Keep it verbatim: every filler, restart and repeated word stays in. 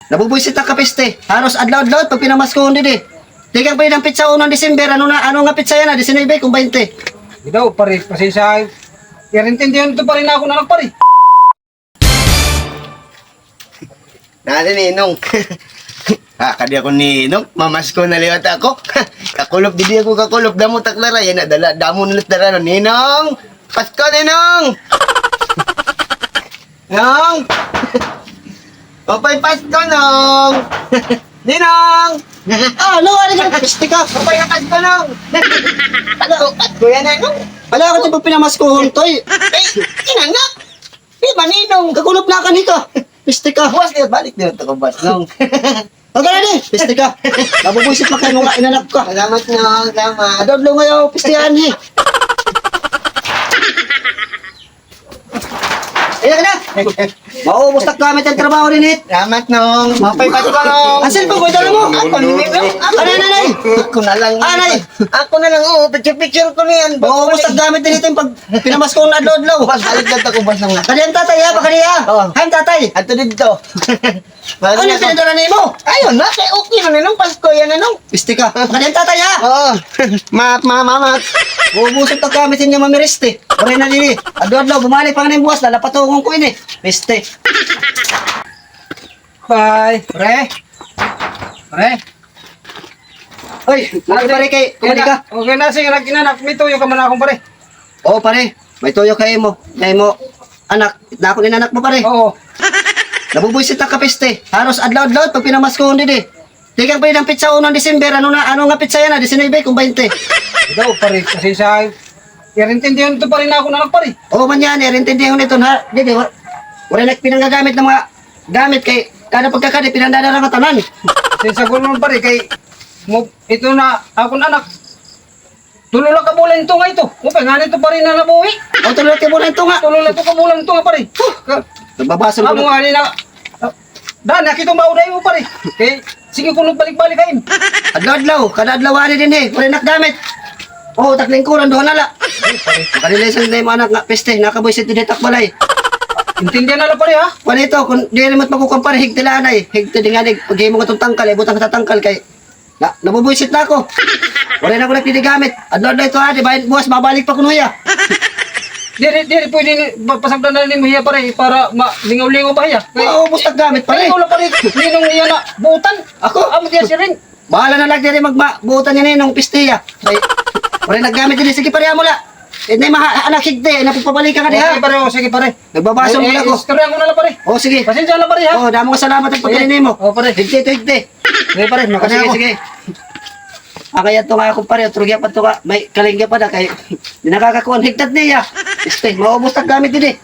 Nabubuwisit na ka, peste. Haros adlaw-adlaw pagpinamaskuhon didi. Tikang pa ini nga petsa uno han December, ano na, ano nga petsa yana, disinuybe kon baynte. Ikaw, pare, pasensya. Irintindihan ito, pare, na ako na lang, pare. Nani, Ninong? Ah, kadi ako, Ninong. Mamasko na liwat ako. Kakulop, didi ako kakulop. Damo taklara. Yana, dala, damo na taklara. Ninong! Pasko, Ninong! Nong! Maupay Pasko, Nong! Ninong! Ah, ano, ano ka? Piste ka. Maupay nga Pasko, Nong! Ano, Pasko yana, Nong? Wala ako ito pagpinamaskuhon, Toy. Eh, inanak! Di ba, Ninong? Kakulop na ka, nika. Piste ka. Buwas niya, balik niya ito ko, boss, Nong. Huwag ka na, di. Piste ka. Nabubuwisit pa kay mga inanak ka. Salamat, Nong. Salamat. Adlaw-adlaw ngayon, pistihan, eh. Ayan na. Maubos na gamit an trabaho din, eh. Salamat, Nong. Maupay Pasko, Nong. An cellphone ko, dala mo. Ako, Ninong. Ako na lang. Ako na lang. Ah, nay. Ako na lang, oo. Picture-picture ko niyan. Maubos na gamit din ito yung pag pinamasko ng adlaw-adlaw. Boss, balik na ako, boss, Nong. Kadi an tatay, ha? Pakadi, ha? Oo. Han tatay. Ato dito. Ano yung pinadala nimo? Ayun na, kay okay na, Ninong. Pasko yan, Ninong. Piste ka. Pakadi an tatay, ha? Oo. Mat, ma, ma, mat. Maubos na gamit niya, mamiriste. Pare na dili. Adlaw-adlaw, bumalik pa nga buwas, lalapatungon ko ini. Piste. Bye. Pre. Pre. Oy, pare, pare, kay, kumadi ka. Okay na, sige, nag-inanak, may tuyo ka man akong pare. Oo, pare. May tuyo kay mo. Kay mo, anak, na ako inanak mo, pare. Oo. Nabubuwisit na ka, piste. Haros adlaw-adlaw, pag pinamaskohon didi. Tikang pa ini nga petsa uno han December, ano na, ano nga petsa yana, disinuybe kon baynte. Ikaw, pare, pasensya. Irintindihan ito, pare, na ako na lang, pare. Oo man yan, irintindihan ito, ha? Didi, wa-, wala na pinanggagamit ng mga gamit kay kada pagkakadi, pinandadala nga tanan. Pasensya ko naman, pare, kay mo, ito na, akong anak. Tulo la ka bulan ito nga ito. Upay, nga nito pa rin na nabuhi. O, tulo la ka bulan ito nga. Tulo la ka bulan ito nga, pare. Huh. Ka- Nagbabasa mo. Amo nga, ni na. Ah, daan, nakita mo ba, uday mo, pare? Kay, sige, kunot balik-balik, kain. Adlaw-adlaw, kada adlaw, ani din, eh. Wala nak gamit. O, taklingkuran, duha na la. Ay, pare. Makalisan na yung anak nga, peste, nakabuisit din takbalay. Intindihan na la, pare, ha? Wala ito, kung di naman magkukumpare, higti la, anay. Higti din nga, pag-imo nga itong tangkal, eh, butang sa tangkal, kay Na, nabubuisit na ako. Waray na ako nagdidigamit. Adlaw-adlaw ito, ha, di ba? Buwas, babalik pa kuno hiya. Diri, diri pwede ni, pa-, pasagdan na nimo hiya, pare, para ma-, lingaw-lingaw ba hiya? Maubos na gamit, pare. Ikaw lang, pare, ninong niya na buutan. Ako? Amo diya siring. Bahala na lang diri magma-, buutan niya ninong piste hiya. Ay, waray naggamit diri. Sige, pare, amo la. Eh, nay, maha-, anak, higdi, eh, napagpabalikan ka diha. Okay, pare, o, sige, pare. Nagbabasol muna ako. Istorya ko na lang, pare. O, sige. Pasensya na, pare, ha? O, damo nga salamat ang pagkain mo. O, pare. Higdi ito, higdi. Sige, pare, makasaya ako. Sige, sige. Ang kaya ito nga akong pare, otro giya pa ito nga, may kalingga pa na kay, di nakakakuha ang higdat niya. Este, maubos ang gamit din eh.